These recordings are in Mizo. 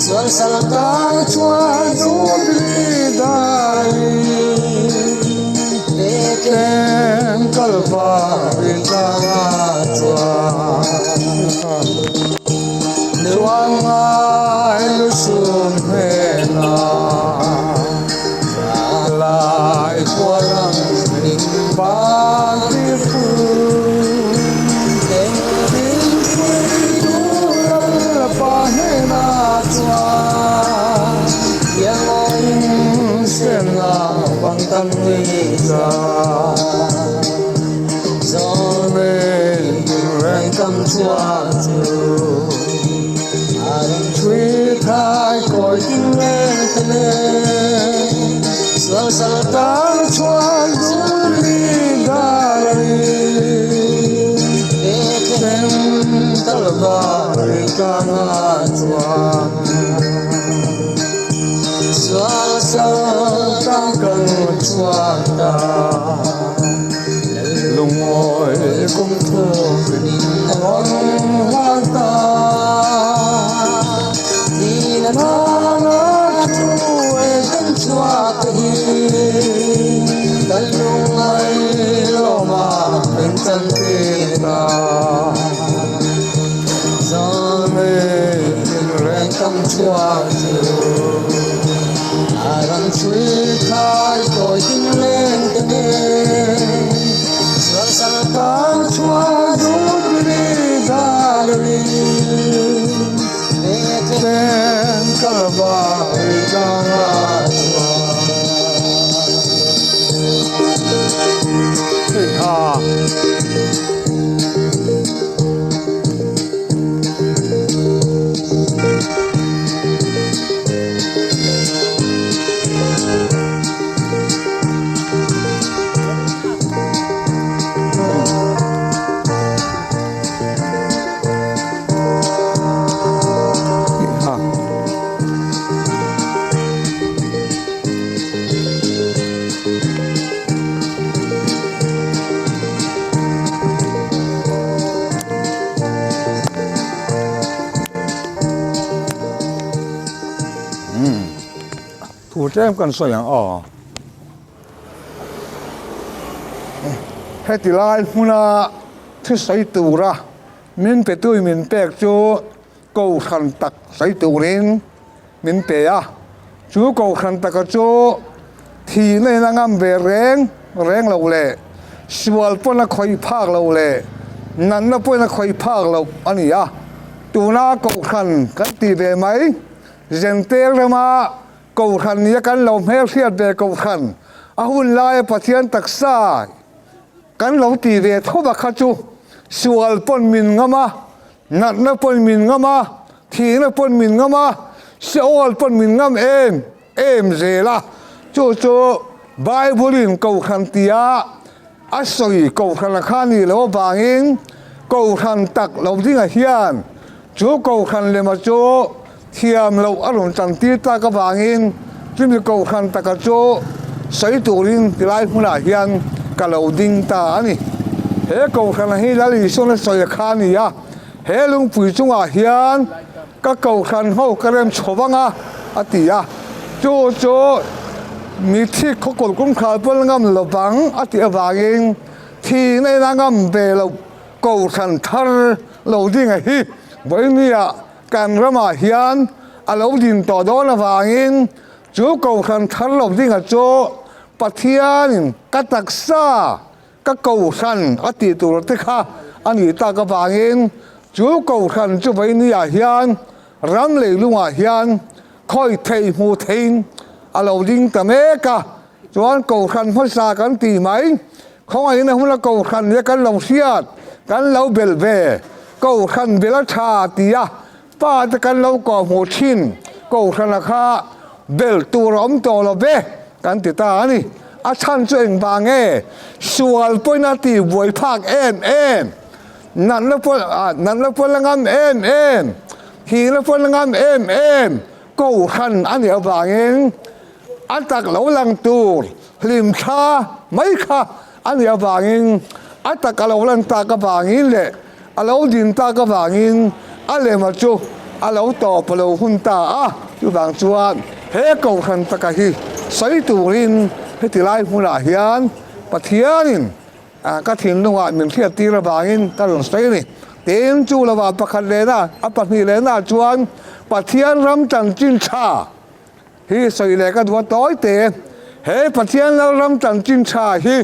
Sual sal tang chuan Jubilee darin Bethlehem Kalvari tlangah chuan Chuang ngai lusun hnenah Lai khua ram min ban tir thu Thu tlem kan sawi ang aw. Heti lai hmuna thusawi tura min petui min pek chu Kohhran tak sawi turin min pe a, chu Kohhran taka chu thihna in a ngam ve reng reng lo leh sual pawn a khawih phak lo leh natna pawhin a khawih phak loh a ni a. Tuna Kohhran kan tih ve mai, Zentel rama Kohhran nia kan lo hmelhriat ve Kohhran a hun laia Pathian taksa kan lo tih ve thova kha chu sual pawn min ngam a, Natna pawn min ngam a, thihna pawn min ngam a, Seol pawn min ngam em em zel a. Chu chu Bible-in Kohhran tia a sawi Kohhrana kha ni lo avangin Kohhran tak lo dingah hian chu Kohhran lema chu thiam loh a rawn tantir tak avangin chumi Kohhran taka chu sawi turin tilai hmunah hian ka lo ding ta a ni. He Kohhrana hi Lal Isuan a sawi kha a ni a, he lungpui chungah hian ka Kohhran ho ka rem chho vang a, a ti a. Chu chu mithi khawkawlh kawngkhar pawn ngam lovang a tih avangin thihna ina ngam ve loh Kohhran thar lo dinga hi vawinia Kan ramah hian a lo din tawh dawn avangin chu Kohhran thar lo dingah chu Pathianin ka taksa, ka Kohhran a tih tur te kha a nih tak avangin chu Kohhran chu vawinia hian ram leilungah hian khawi thei hmu theiin a lo ding ta mek a. Chuan Kohhran hmasa kan tih mai, khawngaihna hmuna Kohhran nia kan lo hriat, kan lo belh ve, Kohhran bel a tha tia pa te kan lo kawhhmuh thin, Kohhrana kha belh tur a awm tawh lo ve kan ti ta a ni. A chhan chu engvang nge? Sual pawhin a tih buai phak em em, natna pawh natna pawh la ngam em em, thihna pawh la ngam em em Kohhran a nih avangin, A tak lo lang tur hlim thla mai kha a nih avangin, a tak a lo lan tak avangin leh a lo din tak avangin a lema chu a lo tawp a lo hun ta a, chuvang chuan he kohhran taka hi sawi turin heti lai hmunah hian Pathianin ka thinlungah min hriattir avangin ka rawn sawi a ni. Tin, chu lovah pakhat lehna, a pahnih lehnaah chuan Pathian ram chanchin tha hi sawi leh ka duh a tawi te. He Pathian Lalram chanchin tha hi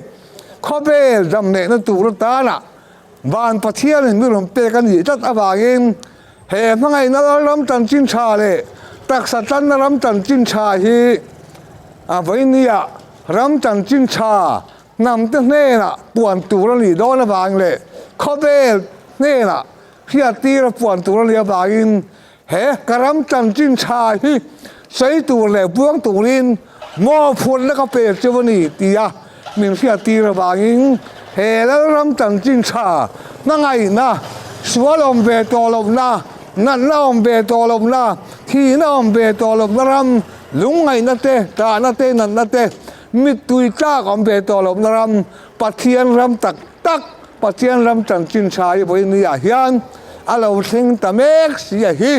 khawvel damnehna tur atana Van Pathianin mi rawn pek a nih tlat avangin he hmangaihna lalram chanchin tha leh taksa tanna ram chanchin tha hi a vawinia ram chanchin tha hnamte hnenah puan tur a nih dawn avang leh khawvel hnenah hriattir a puan tur a nih avangin he ka ram chanchin tha hi sawi tur leh buang turin mawhphurhna ka pe chu a ni tia min hriattir avangin he Lalram chanchin tha hmangaihna, sual awm ve tawh lohna, natna awm ve tawh lohna, thihna awm ve tawh lohna ram, lungngaihna te, tahna te, natna te, mittui tlak awm ve tawh lohna ram, Pathian ram tak tak, Pathian ram chanchin tha hi vawinia hian a lo thleng ta mek si a hi.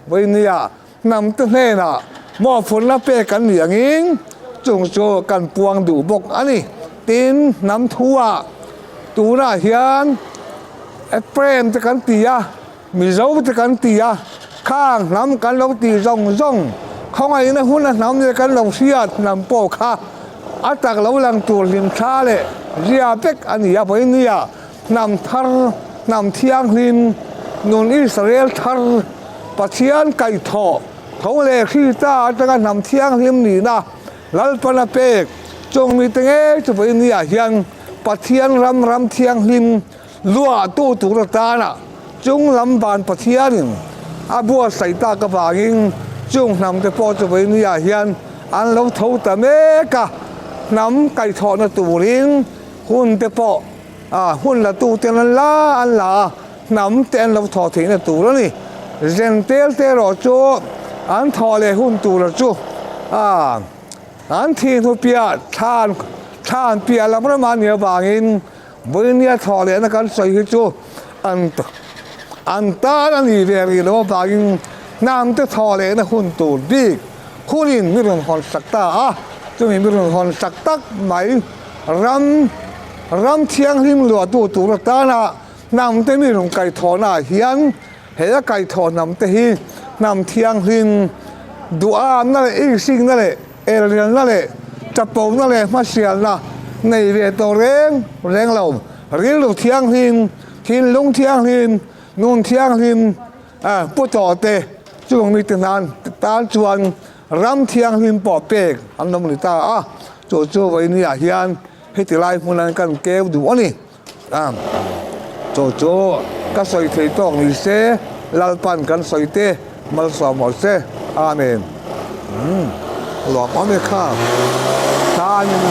Vawinia hnamte hnenah mawhphurhna pek kan nih angin chung chu kan puang duh bawk a ni. Tin, hnam thuah tunah hian Ephraim te kan ti a, Mizo te kan ti a, khang hnam kan lo tih zawng zawng, khawngaihna huna hnam leh kan lo hriat hnam pawh kha a tak lo lang tur hlimthla leh zia vek a ni a, vawinia hnam thar, hnam thianghlim, nun Israel thar, Pathian kaihthawh tho leh Krista atanga hnam thianghlim nihna Lalpana pek chung mite ngei chu vawinia hian Pathian ram ram thianghlim Luahtu tur atana chung lam van Pathianin a buatsaih tak avangin chung hnamte pawh chu vawinia hian an lo tho ta mek a, hnam kaihthawhna turin hunte pawh hun la tuten an la an la a, hnamte an lo thawh theihna tur a ni. Zentelte erawh chu an thawh leh hun tura chu an thih hnu piah thlan thlan piah lam ramah a nih avangin Vawinia thawh lehna kan sawi hi chu an an tan a nih ve rih loh avangin hnamte thawh lehna hun tur bik hunin mi rawn hawn sak ta a, chumi mi rawn hawn sak tak mai ram ram thianghlim luahtu tur atana hnamte mi rawn kaihthawhnaah hian he a kaihthawh hnamte hi hnam thianghlim duhamna leh inhringna leh Elrialna leh chapona leh hmasialna nei ve tawh reng reng lo, rilru thianghlim, thinlung thianghlim, nun thianghlim pu tawh te chung mite hnan tan chuan ram thianghlim pawh pek an lo ni ta a, chu chu vawinia hian heti lai hmunan kan keu duh a ni. Chu chu ka sawi thei tawk ni se, Lalpan kan sawi te malsawm rawh se. Amen. Lawm awm e kha. Tha a ni.